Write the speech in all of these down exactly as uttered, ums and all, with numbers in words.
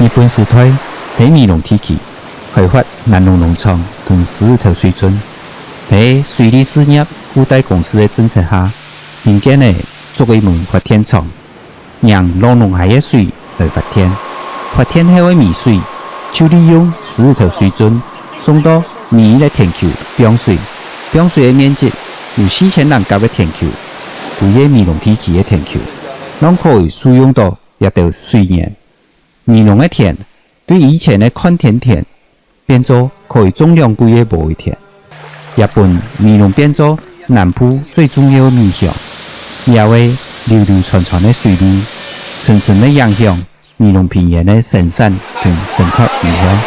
日本時代，在美濃地區開發南濃農場同獅子頭水圳，在水利事業附帶公司个政策下，民間仔築一門發電廠， 讓老農溪个水來發電。發電後个尾水，就利用獅子頭水圳送到每一個田坵放水。放水个面積有四千零甲个田坵，歸个美濃地區个田坵，正可以使用到這兜水源。美濃个田對以前个看天田 變做可以種兩季个禾仔田，也分美濃變做南部最重要个米鄉。這兜流流傳傳个水利，深深个影響美濃平原个生產同生態現象。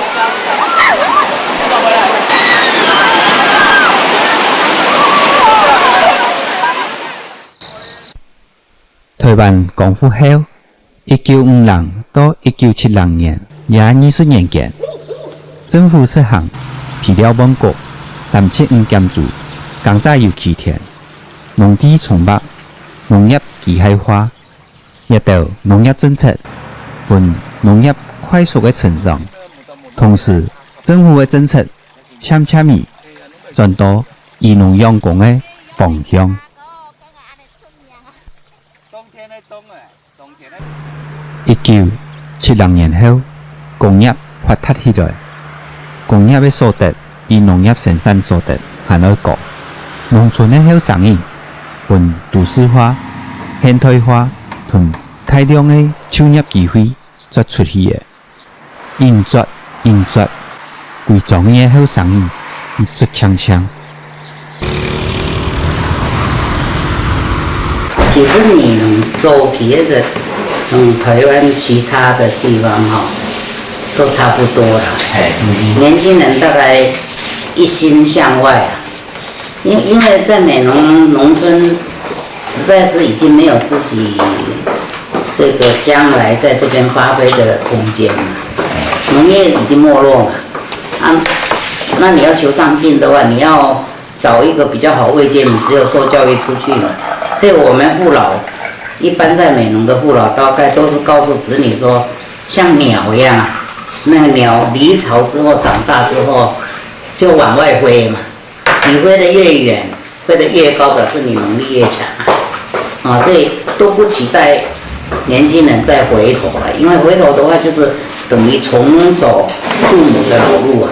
臺灣光復後， 一九五零到一九七零年這二十年間，政府實行肥料換穀、三七五減租、耕者有其田、農地重劃、農業機械化，這兜農業政策分農業快速个成長。同時，政府个政策漸漸仔轉到以農養工个方向。 一九七零年後，工業發達起來，工業个所得比農業生產所得還愛高。農村个後生人分都市化、現代化同大量个就業機會啜出去了。 緊啜緊啜，歸庄仔个後生人啜淨淨。其實美濃早期个時候，嗯，臺灣其他的地方哈，都差不多了。哎，年輕人大概一心向外啊， 因，因為在美濃農村，實在是已經沒有自己這個將來在這邊發揮的空間了。農業已經沒落嘛，啊，那你要求上進的話，你要找一個比較好位階，你只有受教育出去嘛。所以我們父老，一般在美濃的父老，大概都是告訴子女說，像鳥一樣啊，那個鳥離巢之後，長大之後，就往外飛嘛。 你飛得越遠，飛得越高，表示你能力越強啊。啊，所以都不期待年輕人再回頭了，因為回頭的話，就是等於重走父母的老路啊。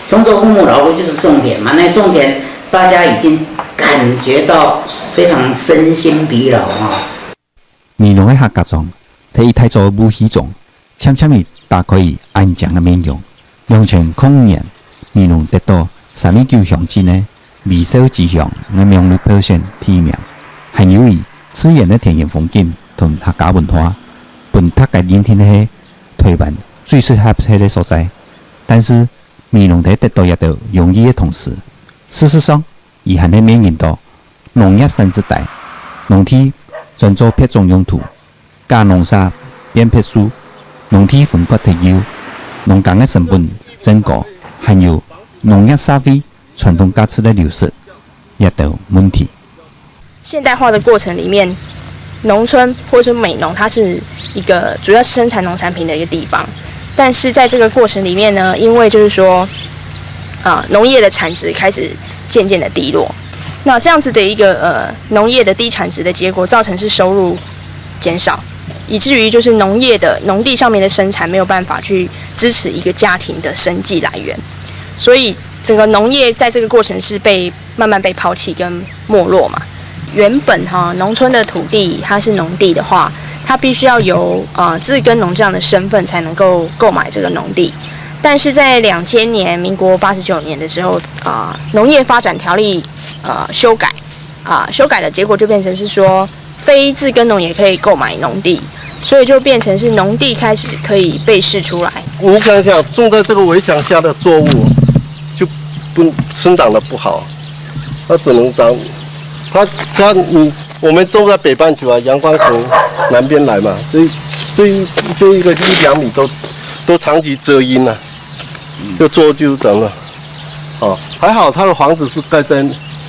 重走父母老路就是種田嘛，那種田大家已經感覺到非常身心疲勞啊。 美濃个客家庄，在一大早个霧氣中，漸漸仔打開佢安靜个面容。兩千空五年，美濃得到三一九鄉鎮个微笑之鄉个名譽票選第一名，還有佢自然个田園風景同客家文化，分大家認定係臺灣最適合歇个所在。但是，美濃在得到這兜榮譽个同時，事實上， 佢還係面臨到農業產值低，農地轉做別種用途，假農舍變別墅，農地分割忒幼，農耕个成本增高，還有農業社會傳統價值个流失，這兜問題。現代化的過程裡面，農村或者是美濃，它是一個主要生產農產品的一個地方。但是在這個過程裡面呢，因為就是說，呃，農業的產值開始漸漸的低落，那這樣子的一個，呃，農業的低產值的結果，造成是收入減少，以至於就是農業的，農地上面的生產沒有辦法去支持一個家庭的生計來源，所以整個農業在這個過程是被，慢慢被拋棄跟沒落嘛。原本哈，農村的土地它是農地的話，它必須要由，呃，自耕農這樣的身份才能夠購買這個農地。但是在兩千年，民國八十九年的時候，啊，農業發展條例，呃，修改，啊，修改的結果就變成是說，非自耕農也可以購買農地，所以就變成是農地開始可以被釋出來。你想想，種在這個圍牆下的作物，就不，生長得不好，它只能長，它，它，你，我們種在北半球啊，陽光從南邊來嘛，所以這一，這一個一兩米都，都長期遮陰啊，就做就等了。 哦，還好他的房子是蓋在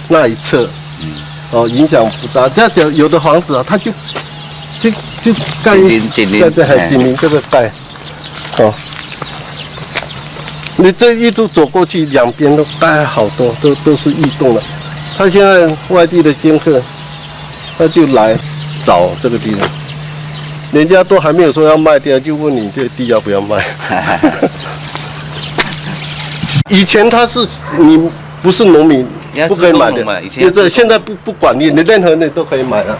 那一側，哦，影響不大。這樣講，有的房子啊，它就，就，就蓋，緊鄰，緊鄰，蓋在，哎，緊鄰這個蓋。哦，你这一路走过去，两边都大概好多，都都是异动了。他现在外地的尖客，他就来找这个地方，人家都还没有说要卖掉，就问你这地要不要卖。以前他是你不是农民，不可以买的，因为这现在不不管你，你任何人都可以买了。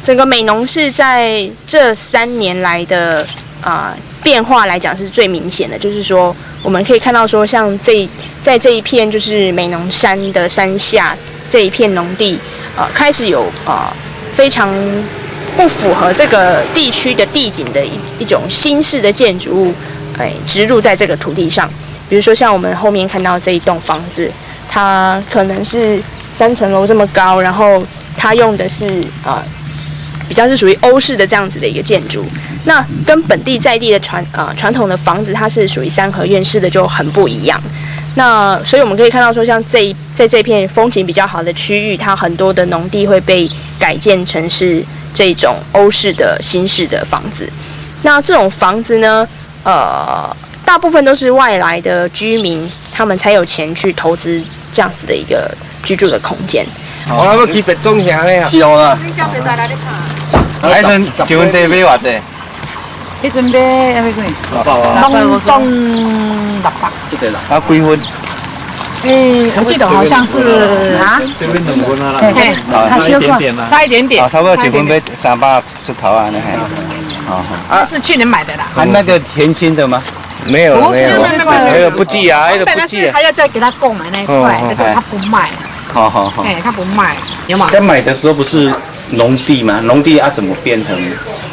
整个美浓是在这三年来的呃变化来讲是最明显的，就是说我们可以看到说，像这在这一片就是美浓山的山下这一片农地，呃，开始有呃非常不符合这个地区的地景的一一种新式的建筑物，哎，植入在这个土地上。比如说像我们后面看到这一栋房子，它可能是三层楼这么高，然后它用的是啊、呃、比较是属于欧式的这样子的一个建筑，那跟本地在地的传啊传统的房子，它是属于三合院式的，就很不一样。那所以我们可以看到说，像这一在这片风景比较好的区域，它很多的农地会被改建成是这种欧式的新式的房子。那这种房子呢，呃，大部分都是外来的居民，他们才有钱去投资这样子的一个居住的空间。我要去别种啥咧啊？是哦啦，迄陣一分地买偌济？迄陣买要几？好不好啊？拢总六百。不对了。啊，几分？诶，我记得好像是啊，这边能分啊啦，嘿，差小可，差一点点啊，。差不多一分买三百出头啊，那还。哦，那是去年买的啦。啊，那个田青的吗？没有没有不是那个没有不计啊，那个本来不计啊。是还要再给他购买那一块，哦那个他不卖，好好好。哎，他不卖，有吗？在买的时候不是农地吗？农地啊，怎么变成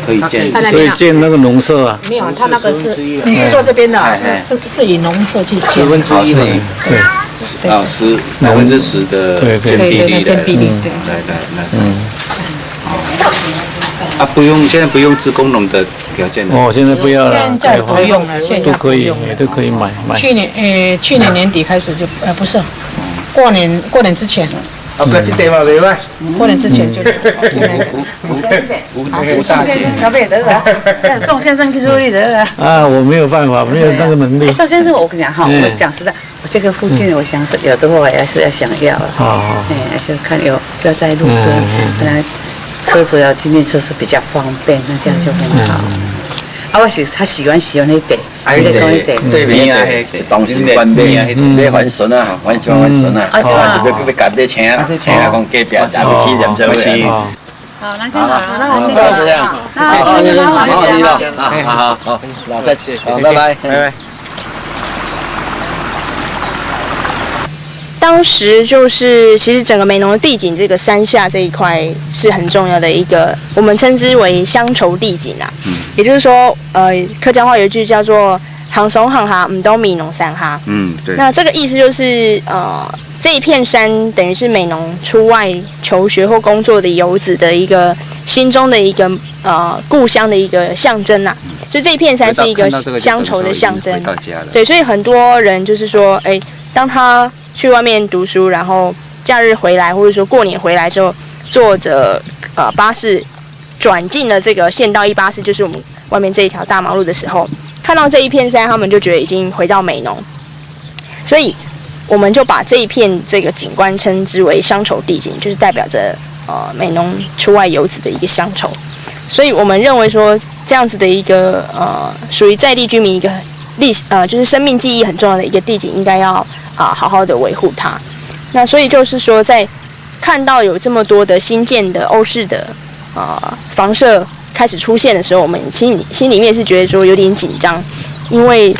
可以建？在那边啊所以建那个农舍啊，没有，他那个是，你是说这边的啊哎哎，是是以农舍去建十分之一嘛，对，啊，十百分之十的对对建蔽率的。对对对建蔽率对来来来。啊，不用，现在不用自工农的条件了。哦，现在不要了，现在不用了，现在都可以，不用了。也都可以买买。去年，诶，去年年底开始就，呃，不是，过年过年之前，啊，不要这地方没卖。过年之前就就那个。吴吴大姐，小北得了，送先生去处理得了。啊，我没有办法，没有那个能力哎，。宋先生，我跟你讲哈，嗯我讲实在，我这个附近，我想是有的话，还是要想要了。好好，哎，还是看有就要在路边，嗯嗯本来车子要进进出出比较方便，那这样就很好。啊，我喜他喜欢喜欢那一点，哎，你再讲一点。对面啊，当时关闭啊，嗯要还孙啊，还孙还孙啊，啊这样啊还是要要赶紧请啊，请啊，讲隔壁也不去念这位。哦，好，那就好了，那好，我谢谢就这样，啊。那我谢谢，那好，你我了，啊，好好好，那再见，好，拜拜，拜拜。当时就是，其实整个美浓的地景，这个山下这一块是很重要的一个，我们称之为乡愁地景啊。也就是说，呃，客家话有一句叫做“行山行下，毋到美浓山下”。嗯，对。那这个意思就是，呃，这一片山等于是美浓出外求学或工作的游子的一个心中的一个呃故乡的一个象征啊。所以这一片山是一个乡愁的象征。回到家了。对，所以很多人就是说，哎，当他去外面读书，然后假日回来，或者说过年回来之后，坐着呃巴士转进了这个县道一八四，就是我们外面这一条大马路的时候，看到这一片山，他们就觉得已经回到美浓。所以我们就把这一片这个景观称之为乡愁地景，就是代表着呃美浓出外游子的一个乡愁。所以我们认为说，这样子的一个呃属于在地居民一个历史呃就是生命记忆很重要的一个地景，应该要啊、好好的维护它。那所以就是说，在看到有这么多的新建的欧式的呃房舍开始出现的时候，我们心里心里面是觉得说有点紧张，因为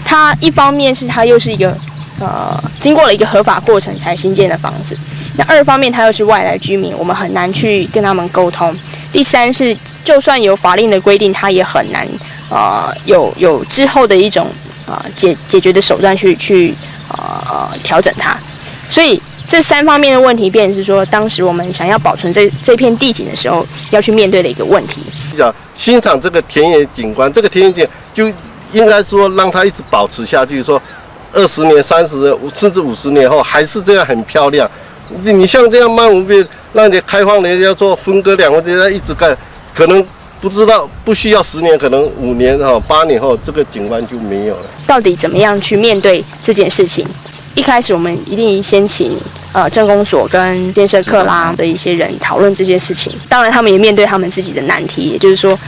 它一方面是它又是一个呃经过了一个合法过程才新建的房子，那二方面它又是外来居民，我们很难去跟他们沟通。第三是，就算有法令的规定，它也很难呃有有之后的一种呃解解决的手段去去呃调整它。所以这三方面的问题，便是说，当时我们想要保存这这片地景的时候，要去面对的一个问题。欣赏这个田园景观，这个田园景就应该说让它一直保持下去，说二十年、三十年，甚至五十年后还是这样很漂亮。你你像这样漫无边，让你开放的要做分割两分之一，一直干，可能不知道，不需要十年，可能五年哈、八年后，这个景观就没有了。到底怎么样去面对这件事情？一开始我们一定先请呃镇公所跟建设克拉的一些人讨论这件事情。当然，他们也面对他们自己的难题，也就是说，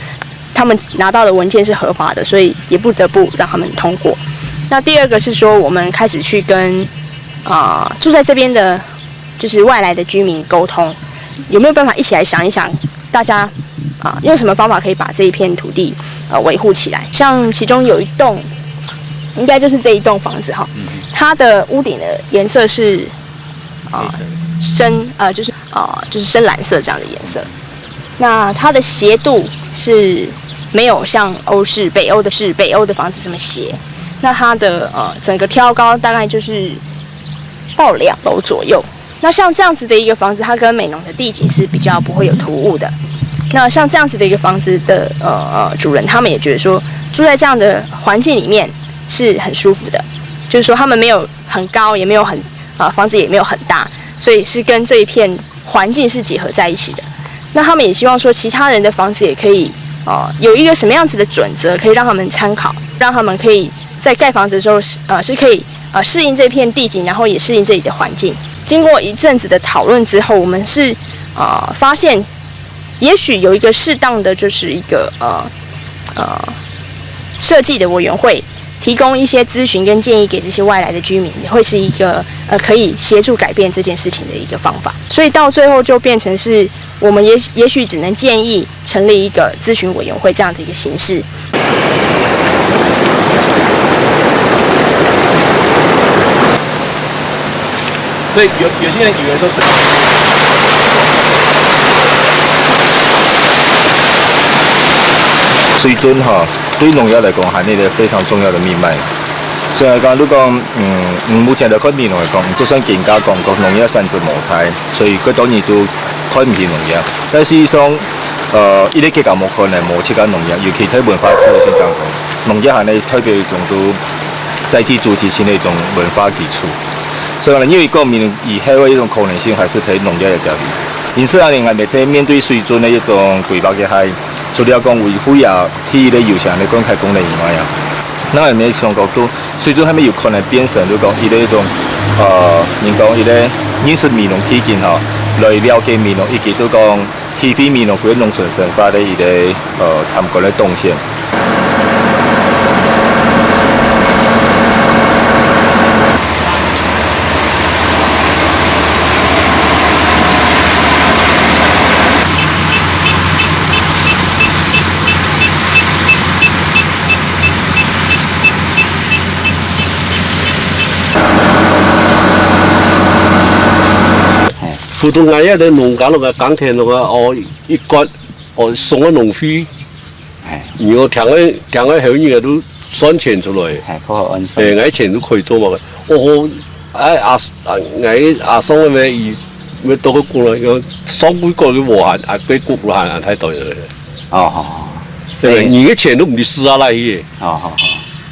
他们拿到的文件是合法的，所以也不得不让他们通过。那第二个是说，我们开始去跟啊、呃住在这边的，就是外来的居民沟通，有没有办法一起来想一想，大家啊、用什么方法可以把这一片土地呃维护起来？像其中有一栋，应该就是这一栋房子哈，它的屋顶的颜色是啊、深呃就是啊、就是深蓝色这样的颜色。那它的斜度是没有像欧式北欧的是北欧的房子这么斜，那它的呃整个挑高大概就是到两楼左右。那像这样子的一个房子，它跟美浓的地景是比较不会有突兀的。那像这样子的一个房子的呃呃主人，他们也觉得说住在这样的环境里面是很舒服的，就是说他们没有很高，也没有很啊、房子也没有很大，所以是跟这一片环境是结合在一起的。那他们也希望说，其他人的房子也可以，呃，有一个什么样子的准则，可以让他们参考，让他们可以在盖房子的时候，呃，是可以呃适应这片地景，然后也适应这里的环境。经过一阵子的讨论之后，我们是呃发现，也许有一个适当的，就是一个呃呃设计的委员会，提供一些咨询跟建议给这些外来的居民，也会是一个呃可以协助改变这件事情的一个方法。所以到最后就变成是我们也也许只能建议成立一个咨询委员会这样的一个形式。所以有有些人以为说是水准哈，对农业来讲，还是一个非常重要的命脉。所以讲，如果嗯，嗯，目前来看美浓来讲，就算更加讲，讲农业产值无大，所以个多人都看不起农业。但事实上，呃，一个国家无可能无自家农业，尤其在文化自信当中，农业还能代表一种都在地主体性的一种文化基础。所以呢，因为讲明以后的一种可能性，还是在农业的角度。因此啊，你看，每天面对水准的一种规划个还，除了讲维护啊，第一个优先的灌溉功能以外啊，那也没想过讲，水准还没有可能变成，就讲一个一种，呃，人讲一个认识美浓地景哈，来了解美浓，以及就讲体会美浓个农村生活的一个呃参观的动线。普通俺也在农家那个耕田那个哦，一割哦送个农会，哎，你要听个听个后日都算钱出来。哎，好好安生。哎，俺钱都可以做嘛。哦，哎阿啊，俺阿松个咩，伊要到个过了，要上个过个无限，啊，被过无限啊，太多了。哦，好好好，对不对？对你个钱都唔知使啊来去，好好好。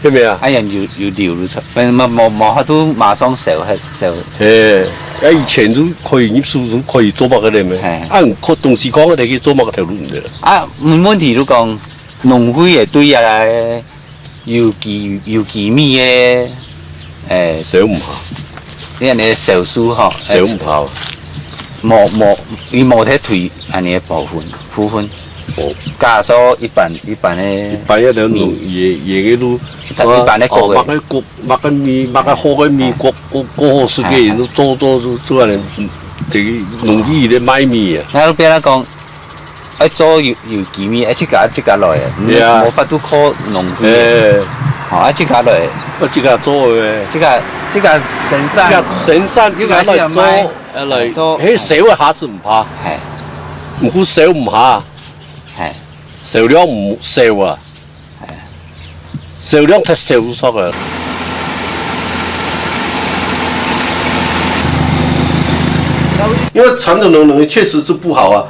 对不对啊？哎呀，有有流入出，没没没没法度马上消费消。哎，哎，以前都可以，你叔叔可以做么个的咩？哎啊，你靠东西讲个，可以做么个头路的。啊，问问题就讲，农会也对啊，有机有机密个，诶，谁唔怕？你安尼少数吼，谁唔怕？无无，伊无提退安尼个部分部分，哦，加做一般一般个，一般一条路也也个路，一般一般个哦，个买个谷，买个米，买个好个米，谷谷谷好食个，都做做做做安尼，这个农地咧卖米啊。然后变啦讲，爱做有有机密，爱自家自家来个，对啊无法度靠农会个，哎，吼，爱自家来个，我自家做个，自家自家生产，自家生产，自家来做，自家先卖呃，来，做嘿，少个还是唔怕，嘿毋过少唔怕，嘿，少量唔少啊，少量太少煞个。因为传统的农业确实是不好啊，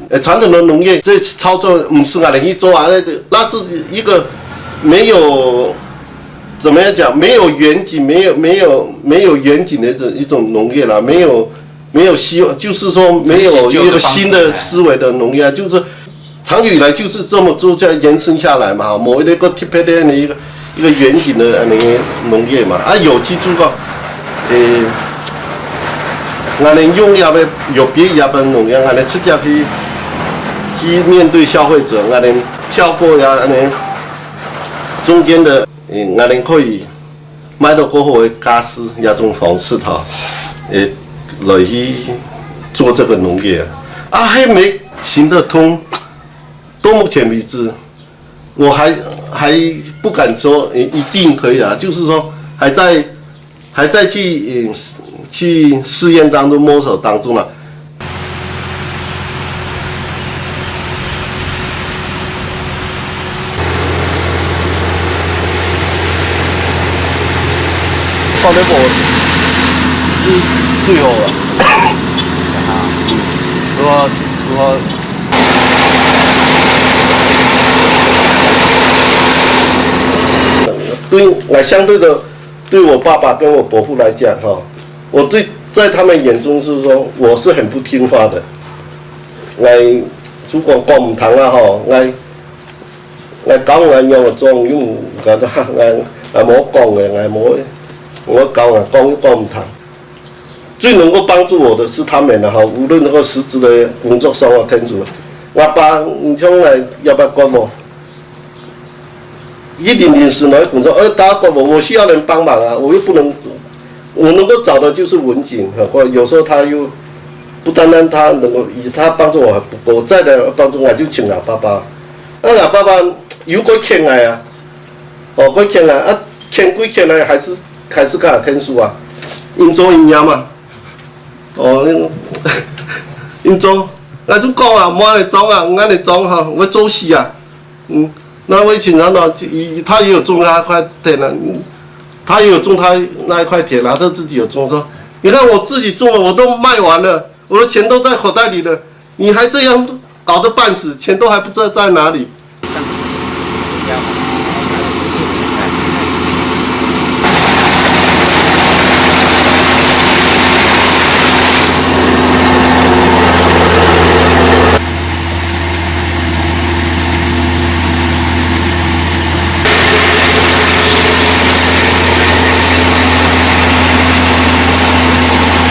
呃，传统的农业这操作唔是俺人去做啊，那个那是一个没有怎么样讲，没有远景，没有没有没有远景的一种一种农业啦，没有没有希望，就是说没有一个新的思维的农业啊，就是长久以来就是这么做，这样延伸下来嘛，哈，无一个特别的一个，一个远景的那个农业嘛，啊，有机种个，诶，俺们用药的，有别样的农药，俺们直接去，去面对消费者，俺们跳过呀，俺们中间的，诶，俺们可以买到过后的价值，这种方式哈，诶，来去做这个农业啊，啊，还没行得通。到目前为止，我还，还不敢说，呃，一定可以啊，就是说还在，还在去，呃，去试验当中、摸索当中啊。放点火是最好了。啊，嗯，如果，如果对，呃，相对的，对我爸爸跟我伯父来讲，哈，我对，在他们眼中是说我是很不听话的。哎，就讲讲毋通啊，吼，哎，哎，讲我娘个种，又毋敢，哎，哎，无讲个，哎，无，我讲啊，讲又讲毋通。 最能够帮助我的是他们了哈，无论那个实质的工作上啊，天主，我爸，你像来要不要管我？一点点事呢，工作，呃，大家管我，我需要人帮忙啊，我又不能，我能够找的就是文景，哈，或有时候他又不单单他能够，他帮助我还不够，再来帮助我就请俺爸爸，啊，俺爸爸又过欠我啊，哦，过欠我，啊，欠归欠呢，还是，还是跟他天主啊，应做应样嘛。 哦，因，因做，那就讲啊，莫恁种啊，恁种哈，我做死啊。嗯，那我以前呢，他，他也有种他那块田啊，嗯，他也有种他那一块田啊，他自己有种。说，你看我自己种了，我都卖完了，我的钱都在口袋里了，你还这样搞得半死，钱都还不知道在哪里。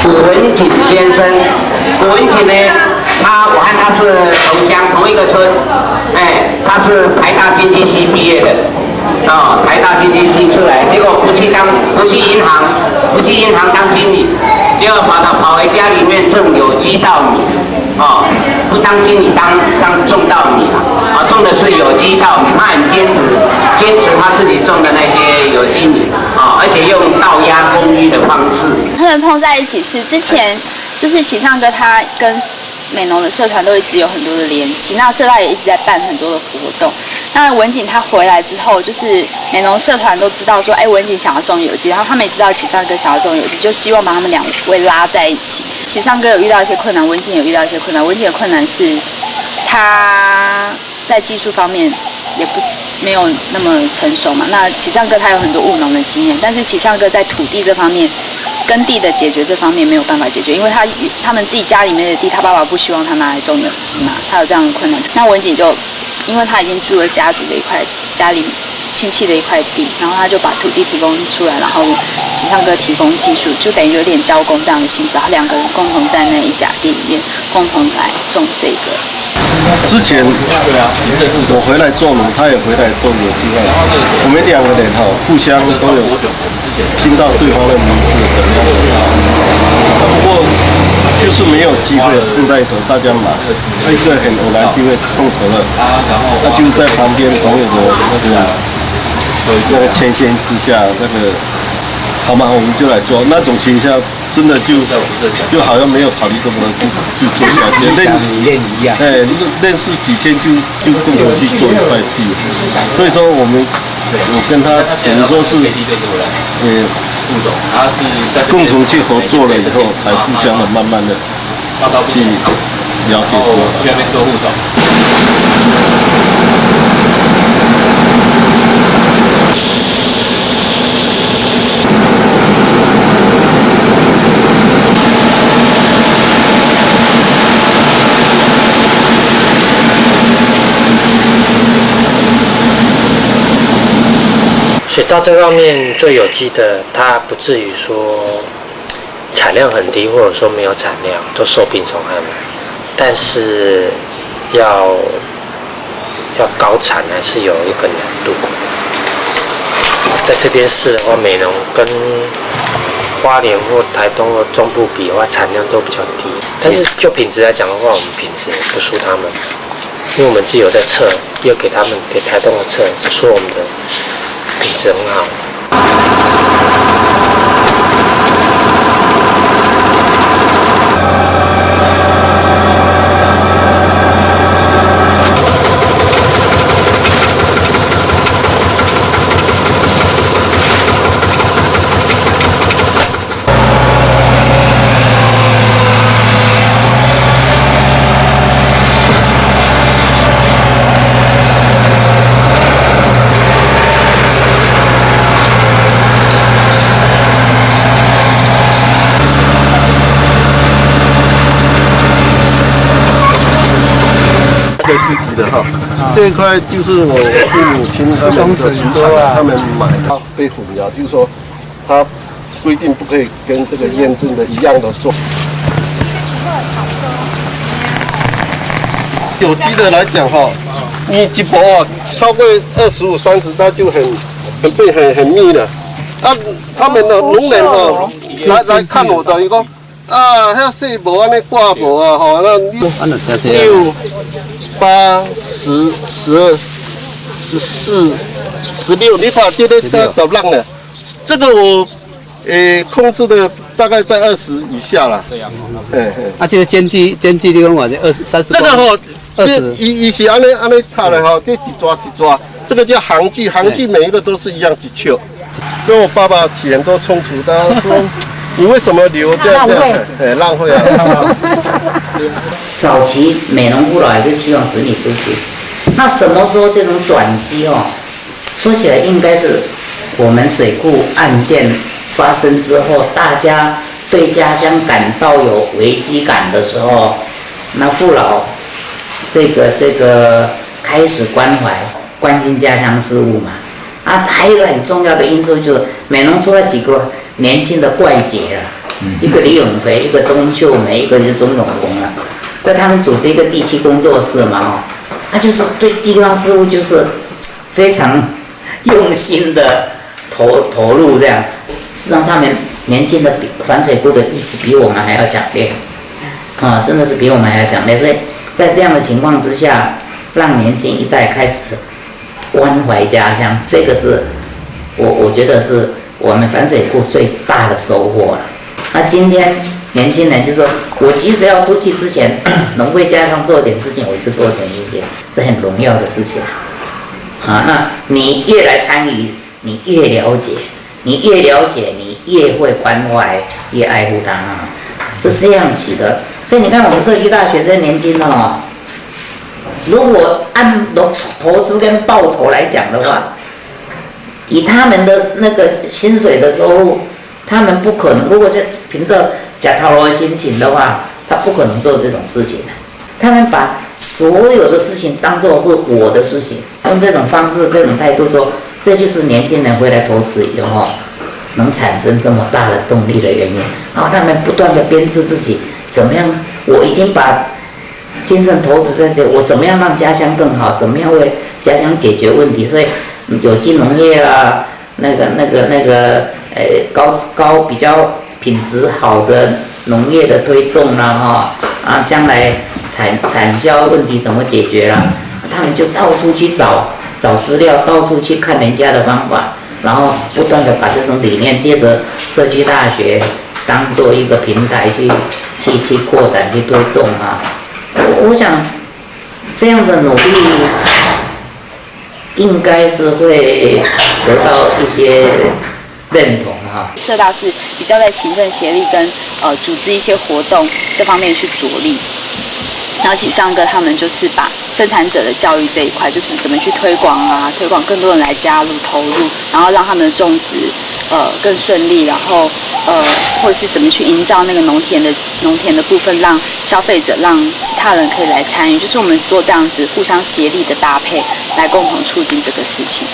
文景先生，古文景呢，他，我和他是同乡，同一个村，哎，他是台大经济系毕业的，哦，台大经济系出来，结果不去当，不去银行，不去银行当经理，结果跑到，跑回家里面种有机稻米。 哦，不当经理，当，当种稻米啊，啊，种的是有机稻米，他很坚持，坚持他自己种的那些有机米，啊，而且用稻压丰裕的方式。他们碰在一起是之前，就是启尚哥他跟美浓的社团都一直有很多的联系，那社大也一直在办很多的活动。那文景他回来之后，就是美浓社团都知道说，哎，文景想要种有机，然后他们也知道启尚哥想要种有机，就希望把他们两位拉在一起。 启尚哥有遇到一些困难，文景有遇到一些困难。文景的困难是，他在技术方面也不，没有那么成熟嘛。那启尚哥他有很多务农的经验，但是启尚哥在土地这方面、耕地的解决这方面没有办法解决，因为他，他们自己家里面的地，他爸爸不希望他拿来种有机嘛，他有这样的困难。那文景就，因为他已经住了家族的一块，家里亲戚的一块地，然后他就把土地提供出来，然后启尚哥提供技术，就等于有点交工这样的性质，然后两个人共同在那一甲地里面共同来种这个。之前我回来做农，他也回来做有机了，我们两个人哈互相都有听到对方的名字怎么样怎么样。不过就是没有机会碰到一头，大家忙，那一个很偶然机会碰头了，他就在旁边朋友的那个那个牵线之下，那个好嘛，我们就来做。那种情况下，真的就就好像没有考虑这么多，就就做下去。认一样。哎，认识几天就就共同去做一块地，所以说我们我跟他等于说是呃共同去合作了以后，才互相的慢慢的去了解过。去那边做护手。所以到这方面做有机的，它不至于说产量很低，或者说没有产量，都受病虫害嘛。但是要要高产还是有一个难度。在这边试的话，美浓跟花莲或台东或中部比的话，产量都比较低。但是就品质来讲的话，我们品质也不输他们。因为我们自己有在测，也有给他们给台东的测，说我们的品质很好。这个自己的哈，这一块就是我父母亲他们的祖产，他们买的被混淆，就是说它规定不可以跟这个验证的一样的做。有机的来讲哈，你一包啊超过二十五、三十，它就很很被很很密了。啊，他们的农人哈来来看我的，一个啊，还有细胞啊，那挂膜啊，哈，那你六八十十二十四十六，你把这个这个找烂了，这个我诶，控制的大概在二十以下啦。这样。哎，哎。啊，这个间距，间距你讲偌济？二十、三十公分？这个吼，二十。这一一是安尼安尼插的吼，这一抓一抓，这个叫行距，行距每一个都是一样一尺。跟我爸爸起很多冲突，他说你为什么留这样这样？浪费。哎，浪费啊。早期美浓父老还是希望子女读书，那什么时候这种转机哦？说起来应该是我们水库案件发生之后，大家对家乡感到有危机感的时候，那父老这个这个开始关怀、关心家乡事务嘛。啊，还有一个很重要的因素就是美浓出了几个年轻的怪杰啊，一个李永培，一个钟秀梅，一个就是钟永红啊，所以他们组织一个地气工作室嘛，哦，他就是对地方事务就是非常用心的投投入这样。事实上，他们年轻的比反水库的意志比我们还要强烈，啊，真的是比我们还要强烈。所以在这样的情况之下，让年轻一代开始关怀家乡，这个是我我觉得是我们反水库最大的收获了。那今天年轻人就说，我即使要出去之前，能为家乡做点事情，我就做点事情，是很荣耀的事情啊。啊，那你越来参与，你越了解，你越了解，你越会关怀，越爱护他啊，是这样起的。所以你看，我们社区大学这些年轻的哦，如果按投投资跟报酬来讲的话，以他们的那个薪水的收入，他们不可能，如果是凭着假头路的心情的话，他不可能做这种事情的。他们把所有的事情当作是我的事情，用这种方式、这种态度说，这就是年轻人回来投资以后能产生这么大的动力的原因。然后他们不断的鞭策自己，怎么样？我已经把精神投资在这，我怎么样让家乡更好？怎么样为家乡解决问题？所以有机农业啊，那个、那个、那个，呃，高高比较品质好的农业的推动啦，哈，啊，将来产产销问题怎么解决啦？他们就到处去找找资料，到处去看人家的方法，然后不断的把这种理念借着社区大学当做一个平台去去去扩展、去推动啊。我我想这样的努力应该是会得到一些认同哈。社大是比较在行政协力跟呃组织一些活动这方面去着力。然后其实上课他们就是把生产者的教育这一块，就是怎么去推广啊，推广更多人来加入投入，然后让他们的种植呃更顺利，然后呃或是怎么去营造那个农田的农田的部分，让消费者、让其他人可以来参与，就是我们做这样子互相协力的搭配，来共同促进这个事情。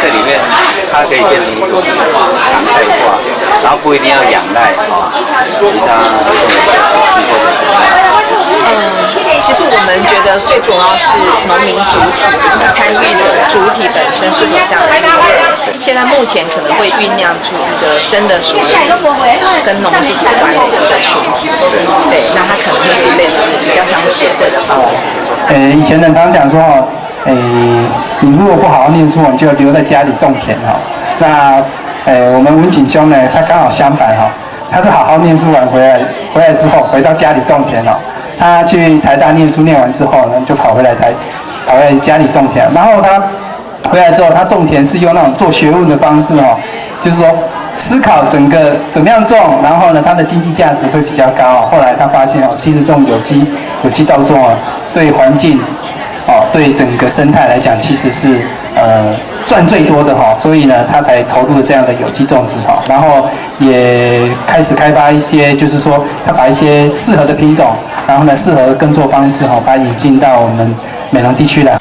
这里面它可以变成一种常态化，然后不一定要仰赖哈其他的政府或者什么。其实我们觉得最主要是农民主体，就是参与者主体本身是有这样的一个。现在目前可能会酝酿出一个真的属于跟农事有关的一个群体，对，那它可能会是类似比较像协会的方式。呃，以前人常讲说，诶，你如果不好好念书，你就留在家里种田哈。那，诶，我们文景兄呢，他刚好相反哈，他是好好念书完回来，回来之后回到家里种田哦。他去台大念书，念完之后呢，就跑回来台，跑回家里种田。然后他回来之后，他种田是用那种做学问的方式哦，就是说思考整个怎么样种，然后呢，它的经济价值会比较高哦。后来他发现哦，其实种有机有机稻作哦，对环境哦，对整个生态来讲，其实是呃赚最多的哈，所以呢，他才投入了这样的有机种植哈，然后也开始开发一些，就是说他把一些适合的品种，然后呢适合耕作方式哈，把它引进到我们美浓地区来。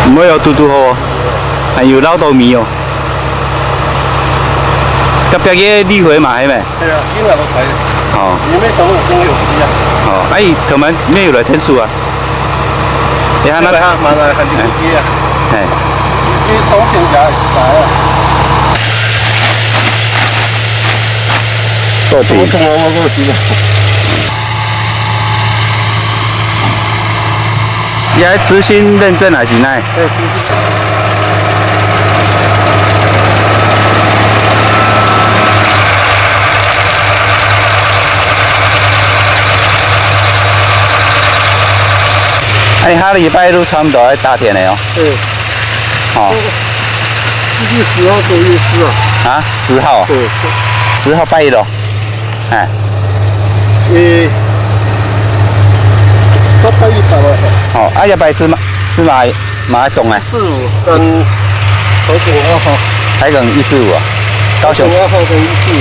毋會有堵堵好哦，還有摎到尾哦。隔壁个綠肥嘛，係無？係啊，今日我睇。哦。你有沒有想過真有機啊？哦，哎，佢等無有來𢯭手啊？你還那？來哈，慢慢看你機啊。哎。你手挺起來，起來啊。到底。我看我我我機啊。 你還持續認證還是哪？哎，下禮拜都差不多愛打田了哦。嗯。哦。最近十號多月四啊。啊，十號。嗯。十號拜一哦。 哎。诶，八百一百万。哦，啊，一百是嘛是嘛嘛种哎。四五跟台梗二号。台梗一四五啊，高雄。台梗二号跟一四五。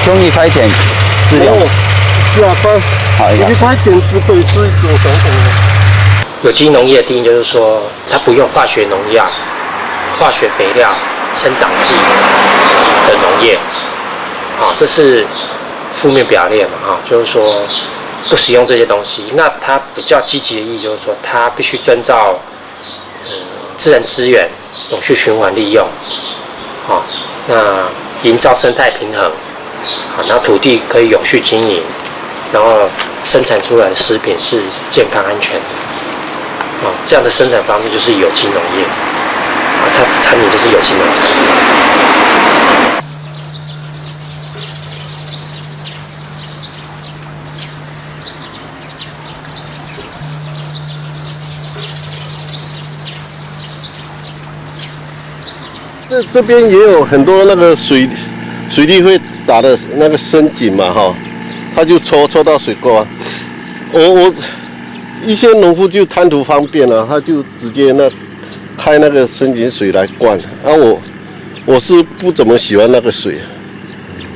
中一块田四六。哦，一百块。好，一百。一块田是可以吃一种小种的。有机农业的定义就是说，它不用化学农药、化学肥料、生长剂的农业。啊，这是负面表列嘛，啊，就是说不使用这些东西。那它比较积极的意义就是说，它必须遵照，嗯，自然资源永续循环利用，啊，那营造生态平衡，啊，然后土地可以永续经营，然后生产出来的食品是健康安全的。哦，这样的生产方式就是有机农业，啊，它产品就是有机农产。这，这边也有很多那个水，水利会打的那个深井嘛，哈，他就抽，抽到水沟啊。我，我，一些农夫就贪图方便啊，他就直接那开那个深井水来灌。啊，我，我是不怎么喜欢那个水。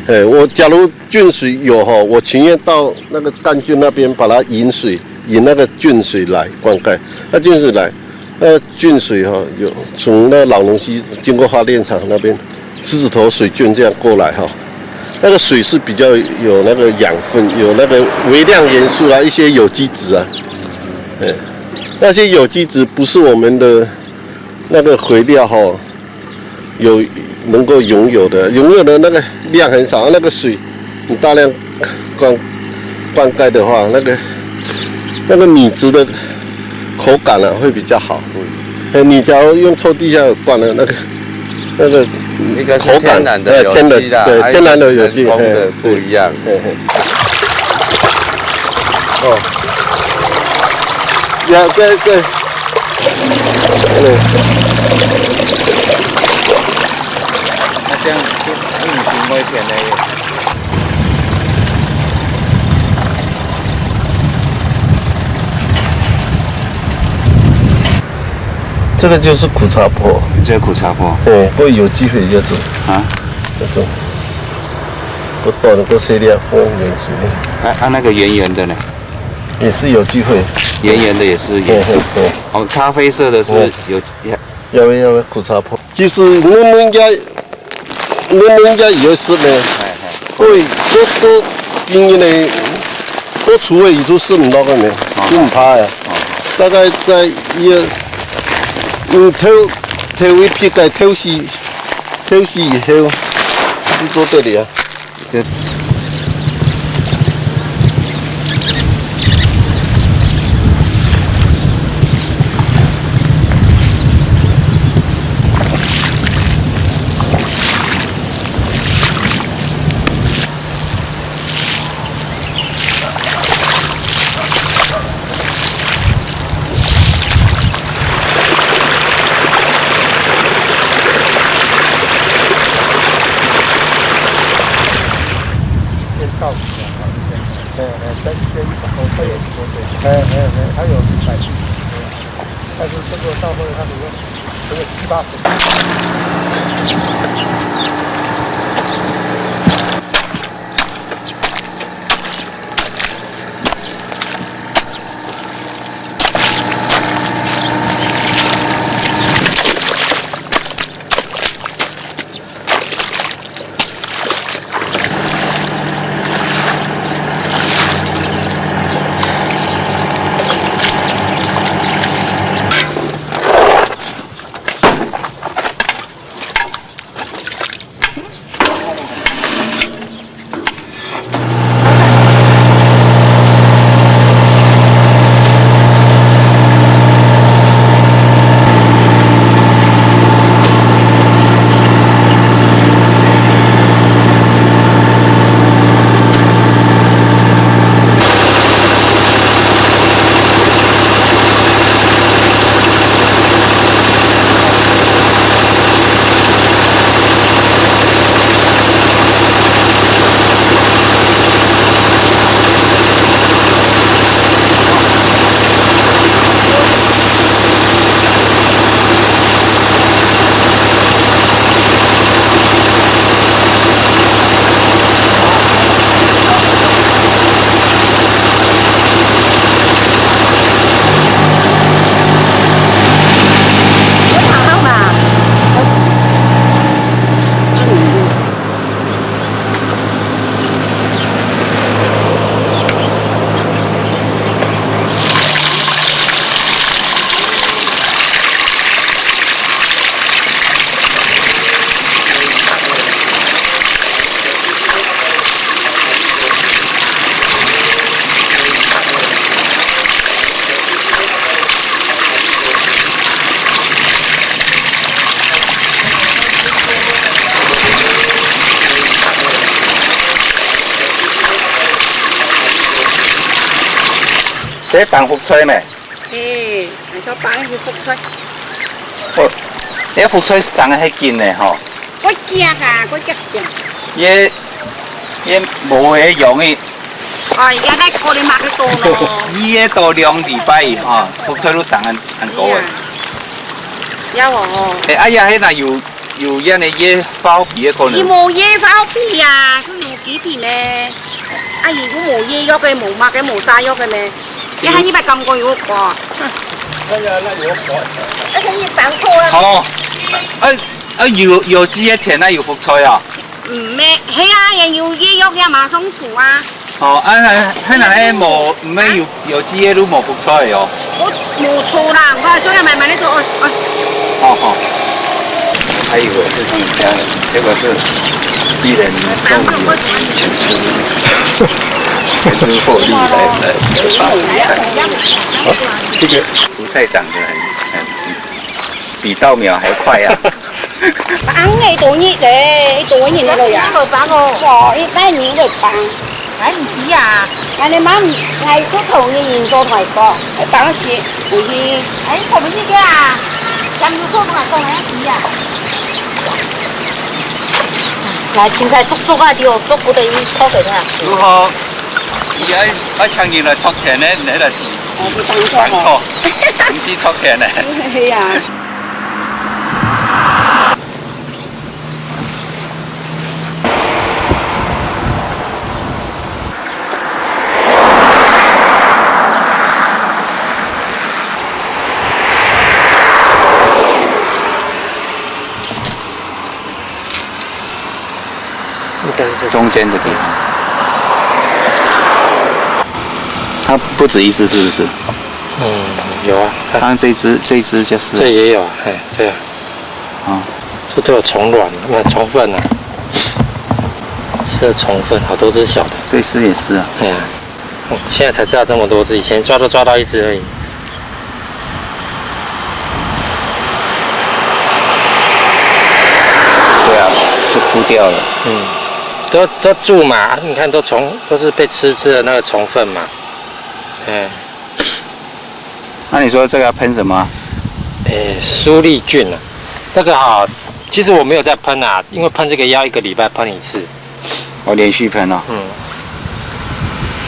哎，我假如浚水有哈，我情愿到那个干浚那边把它引水，引那个浚水来灌溉。那浚水来，那浚水哈，有从那老农溪经过发电厂那边，狮子头水浚这样过来哈，那个水是比较有那个养分，有那个微量元素啊，一些有机质啊，哎，那些有机质不是我们的那个肥料哈，有能够拥有的，拥有的那个量很少，那个水你大量灌，灌溉的话，那个，那个米质的口感啊会比较好。哎，你假如用臭地下灌的那个，那个一个是口感，天然的有机的，哎，天然，对，还有一个是天然的有机，人工的，哎，不一样。对，哎，哎。哦，呀，这，这，嗯。那这样就，嗯，行为点呢？这个就是苦茶粕。这个苦茶粕。对，不过有机肥这种。啊？这种。不短，不细粒，不圆形的。啊，啊，那个圆圆的呢？也是有机肥。圆圆的也是有。嘿，嘿，嘿。哦，咖啡色的是有，有，有，有苦茶粕。其实，我们应该 你们应该也是呢。哎，哎。对，都，都，因为呢，都除了伊都是唔落个呢，哦。都唔怕呀。哦。大概在一月，嗯，头，头一批个头四，头四以后，就做得了啊。这 哎，哎，哎，它有一百，但是这个到后来它只有，只有七八十。這放福菜咩？嘿，𠊎做放个福菜。哦，這福菜生得較緊呢吼。過遽啊，過遽生。這，這無个容易。哎，也來過你買个多咯。一月多兩禮拜吼，福菜都生恁，恁高个。哎呀，要哦。哎，哎呀，該哪有 有恁呢葉包皮个可能。佢無葉包皮啊，佢有幾皮呢？啊，佢又無葉肉个，無麼个，無啥肉个呢？你還一百講過有果。哎呀，那有果。而且你放錯啊。哦，啊，啊，有，有機个田，那有福菜啊？嗯，沒，係啊，也有葉肉也馬上出啊。 哦，啊，該，該哪會無，毋係有，有機个都無福菜哦。我無錯啦，我做个慢慢个做，哦，哦。好，好。還以為是他們家的，結果是一人種一個，全村，全村獲利來，來，來發福菜。哦，這個福菜長得很，很，比稻苗還快啊。 放个多日个，多日个呀。哦，一百年个放。哎，毋知啊。哎，你媽，哎，都同你人做太多，哎，當時回去。哎，同你个啊，咱有做同來講，哎，知啊。來，青菜足足啊，就足夠得伊拖个啦。如何？你愛，愛請人來鑿田呢，你來，哦，不當錯哦。當錯，毋係鑿田呢。係啊。 应该是这中间的地方。它不止一只，是不是？嗯，有啊，它刚刚这一只，这一只就是。这也有，哎，对啊。啊。这都有虫卵，没有虫粪啊，吃了虫粪，好多只小的。这只也是啊。哎呀，嗯，现在才知道这么多只，以前抓都抓到一只而已。 对啊，是枯掉了。嗯，都，都蛀嘛，你看都虫，都是被吃，吃的那个虫粪嘛。哎。那你说这个要喷什么啊？哎，苏力菌啊，那个哈，其实我没有在喷啊，因为喷这个要一个礼拜喷一次。 哦，连续喷哦。嗯，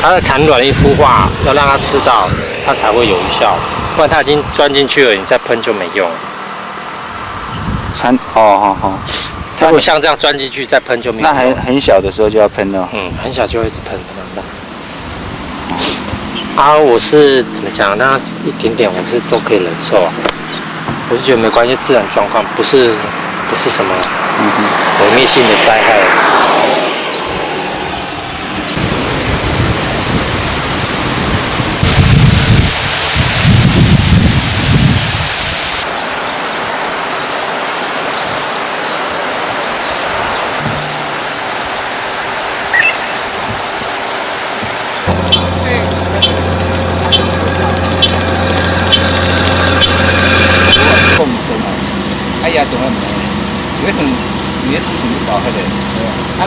它的产卵一孵化，要让它吃到，它才会有效，不然它已经钻进去了，你再喷就没用了。产，哦，好，好。它如果像这样钻进去再喷就没有用。那很，很小的时候就要喷了。嗯，很小就会一直喷，慢慢。 啊，我是怎么讲？那一点点我是都可以忍受啊。我是觉得没关系，自然状况不是，不是什么毁灭性的灾害。共生啊，哎呀，怎么，有一种，有一种什么搞坏的，啊，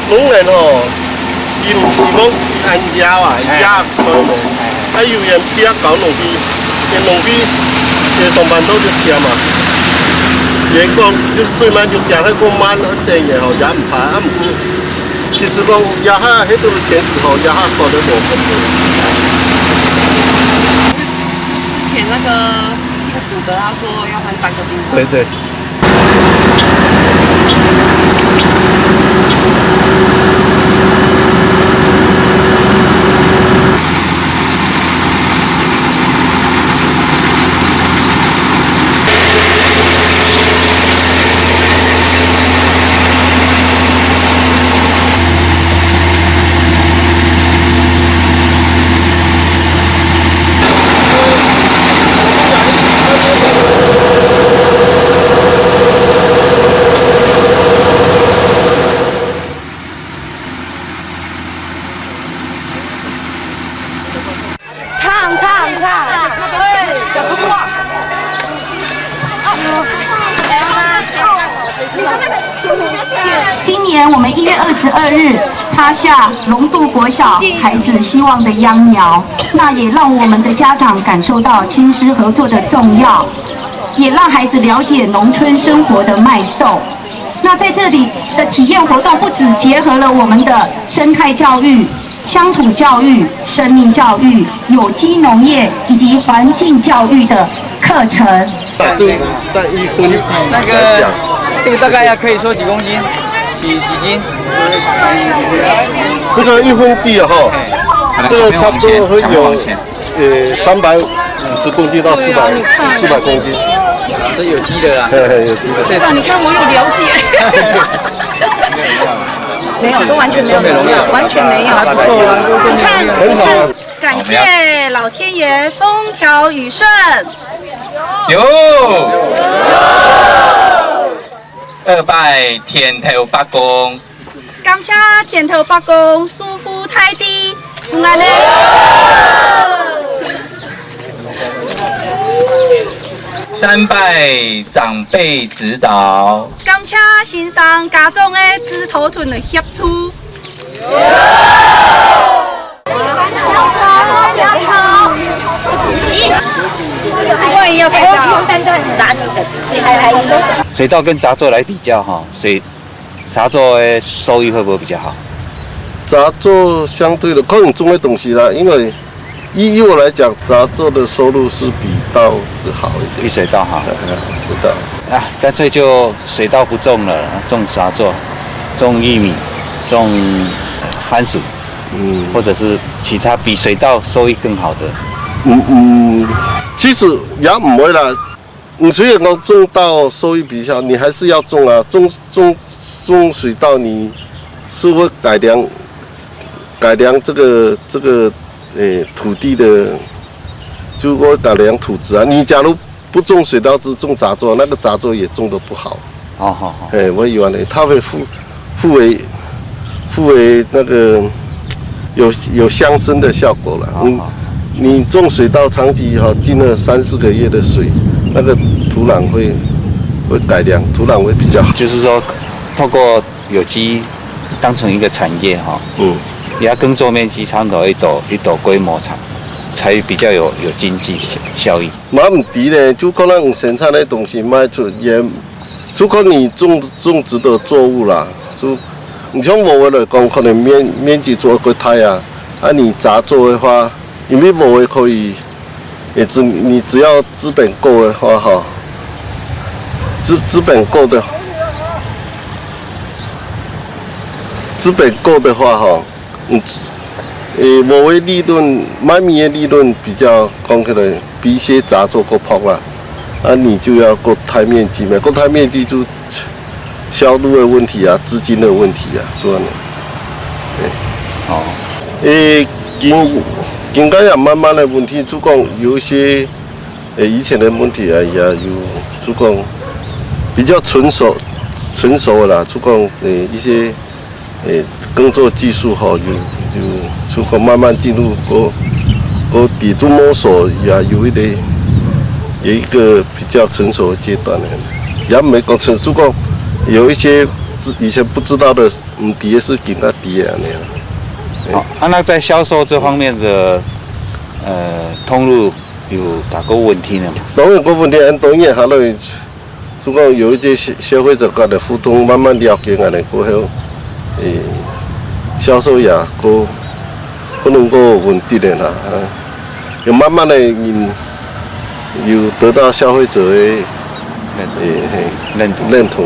农人吼，佢毋希望佢恁野啊，野開無，啊，有人比較搞農地，个農地，个上班族就忝啊。佢講，就最慢就行，還過慢，等下吼，也毋怕，啊，毋過 其實講，這下，這个天氣吼，這下搞得無好。之前那個姓古的，他說要換三個地方。對，對。 農今年我们一月二十二日插下龙渡国小孩子希望的秧苗，那也让我们的家长感受到亲师合作的重要，也让孩子了解农村生活的脉动。那在这里的体验活动不只结合了我们的生态教育、乡土教育、生命教育、有机农业以及环境教育的课程。对，但一分地来讲，这个大概要可以说几公斤？几，几斤？这个一分地哈，这个差不多会有，呃，三百五十公斤到四百，四百公斤。这有机的啦。嘿，嘿，有机的。啊，你看我有了解。没有，都完全没有农药，完全没有。还不错啊，你看，你看，感谢老天爷风调雨顺。有。二拜田头伯公。感谢田头伯公，师傅大帝，平安呢。三拜长辈指导。感谢先生家长个指导同埋协助。 水稻跟杂作来比较哈，水，杂作的收益会不会比较好？杂作相对的，看你种的东西啦，因为以，以我来讲，杂作的收入是比稻子好一点。比水稻好。嗯，水稻。啊，干脆就水稻不种了，种杂作，种玉米，种番薯。 嗯。或者是其他比水稻收益更好的？嗯，嗯，其实也毋会啦。你虽然讲种稻收益比较，你还是要种啊，种，种，种水稻，你是会改良，改良这个，这个，诶，土地的，就会改良土质啊。你假如 不种水稻，只种杂作，那个杂作也种得不好。哦，好，好。哎，我以为呢，它会互，互为，互为那个有，有相生的效果了。好，嗯，好。你种水稻长期哈，浸了三四个月的水，那个土壤会，会改良，土壤会比较好。就是说，透过有机当成一个产业哈，嗯。也耕作面积差不多一斗，一斗规模长，才比较有，有经济效益。 嘛毋知咧，就可能生产个东西卖出，也，就看你种，种植的作物啦。就你像禾仔来讲，可能面，面积做个大啊，啊，你杂作的话，因为禾仔可以，也只，你只要资本够的话，哈，资，资本够的，资本够的话，哈， 嗯，诶，禾仔利润，卖米个利润比较讲起来，比一些杂作个薄啦。啊，你就要个大面积嘛，个大面积就销路的问题啊，资金的问题啊，做呢。诶。哦。诶，今，今个也慢慢的问题，就讲有一些，诶，以前的问题啊，也有，就讲比较成熟，成熟的啦，就讲，诶，一些 诶，耕作技术吼，有，有，就讲慢慢进入个，个底部摸索，也有一点，有一个比较成熟的阶段了。也毋係讲成熟，讲有一些以前不知道的，毋知个事情啊，知个安尼啊。好，啊，那在销售这方面的，呃，通路有哪个问题呢？当然个问题，很多人还在 就讲有一些消，消费者个互动慢慢了解安尼过后，诶，销售也个可能个稳定个啦，啊，有慢慢的人有得到消费者的，诶，嘿，认同。认同。